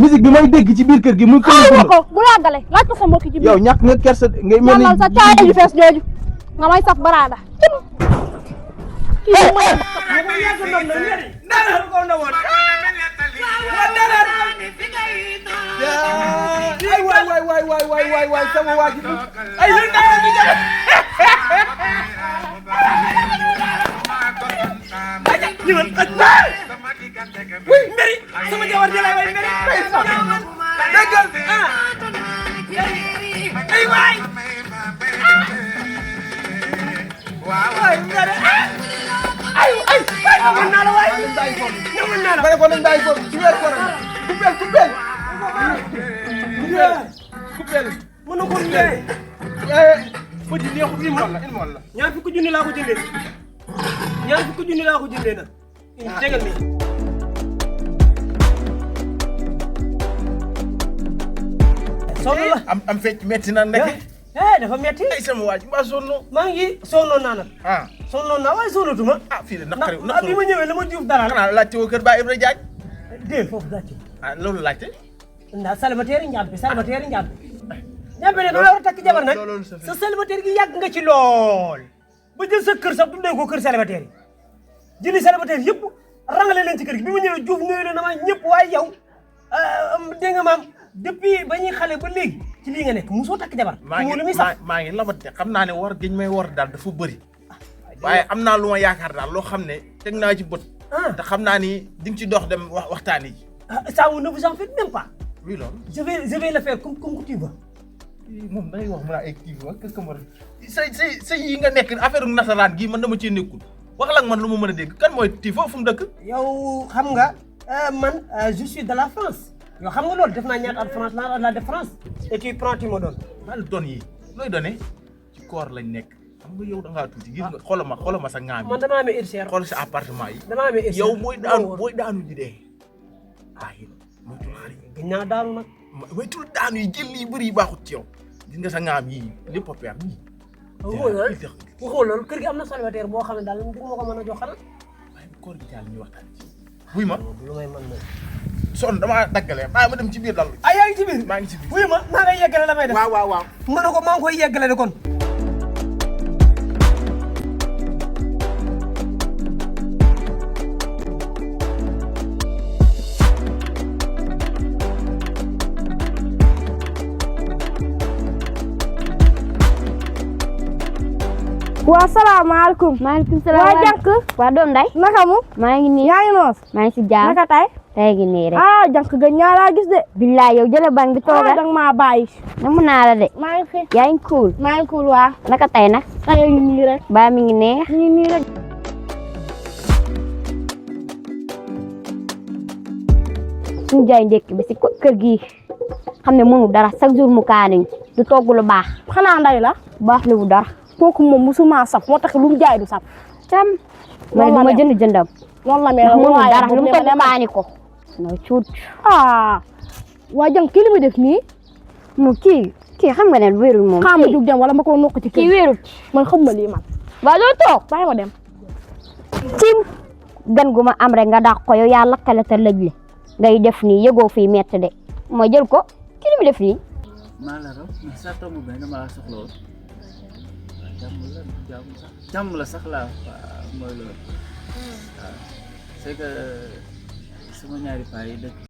musique bi may dégg ci biir kër gi muy ko bu yàggale laaj ko sa mbokk ci biir yow ñàkk nga kersa ngay mel ni sa caaya ju fees jooju nga may saf baraada kii ma yàgg noonu na ñeri dara ko na woon ay waay sama waa ji ay lu tax di jëm ñu won ak oui mbiri sama jawar jëlay way mbiri déggal ay waay waay mbiri ay mën naa la waay mën naa la bare ko nañ bàyyi ko ci weer koram coupel mënu ko ñëwee ko ji neexu bi mo la ñaar fukki junni laa ko jëndee nag tegal ni sonn la am fecc metti na nekk dafa metti ay sama waa ji mbaa sonno maa ngi sonnoon naa nag sonnoon naa waaye sonnatuma fii de naqari bi ma ñëwee la ma juuf dara xanaa laajte woo kër Ba Ibra Jaaj déel foofu gàcce loolu laajte ndax célibataire njàmpe ñampe ne da war a takk jabar nag sa célibataire gi yàgg nga ci lool ba jël sa kër sax tuddee ko kër célibataire yi jëli célibataire yëpp rangale leen ci kër gi bi ma ñëwee Diouf nuyu leen na ma ñëpp waaye yow dégg nga maam depuis ba ñuy xale ba léegi ci lii nga nekk musoo takk jabar maa ngi labat de xam naa ne war giñ may war daal dafa bëri waaye am naa lu ma yaakaar daal loo xam ne teg naa ci bët te xam naa ni di nga ci dox dem waxtaan yi ça vous ne vous en faites même pas oui loolu je vais le faire comme tu veux moom dangay wax mu naa ay kii bi qu'est-ce que ma sa yi nga nekk affaire nasaraan gii man dama cee nekkul wax la man lu ma mën a dégg kan mooy Tifo fu mu dëkk yow xam nga man je suis de la France yow xam nga loolu def naa ñaata at France la def France et tu prends tu me donnes daal don yi looy donné ci koor lañ nekk xam nga yow da ngaa tuuti gis nga xoolal ma sa ngaam yi man damaa amee cher xool sa appartement yi damaa amee yow booy daanu di dee waaye moytul xale yi gën naa daanu nag moytul daanu yi jël yi bëri yi baaxut ci yow gis nga sa ngaam yi lépp a peer nii waxoo loolu kër gi am na célibataire boo xam ne daal di ma ko mën a jox xanaa waaye koor gi daal ñuy waxtaan ci buy ma lu may mën moom son damaa daggale maa ma dem ci biir dal yaa ngi ci biir maa ngi ci biir buy ma maa ngay yeggale la may def waaw ma ne ko maa ngi koy yeggale de kon waa salaamaaleykum. maaleykum salaam waa jànk. waa doom day. naka mu. maa ngi nii. yaa ngi noos. maa ngi si jaam. naka tay. tey gi nii rek. jànk gën ñaa laa gis de. billaay yow jële bang bi toogal. danga maa bàyyi. namu naa la de. maa ngi fi. yaa ngi cool. maa ngi cool waa. naka tey nag. tey ngi nii rek. baa mi ngi neex. ñu ngi nii rek. suñu jaay ndekki bi si kër gi xam ne mënu dara chaque jour mu kaaniñ du togg lu baax. xanaa nday la. baax li bu dara. kooku moom musuma saf moo tax lu mu jaay du saf. tam man dama jëndam. noonu la mel mënu dara lu mu togg kaani ko. no cuut. waa jànk kii li muy def nii. mu kii xam nga ne wéerul moom. xaama jug dem wala ma ko nokk ci kii wéerul. man xam ma lii man. waa doo toog. bàyyi ma dem. tim gan gu ma am rek nga dàq ko yow yaa lakkale te lëj le ngay def nii yëgoo fii métti de ma jël ko ki li mu def nii. maa la raw mais ça tombe bien dama la soxla woon jàmm la sax laa mooy loolu waaw c'est que sama ñaari paa yi dëkk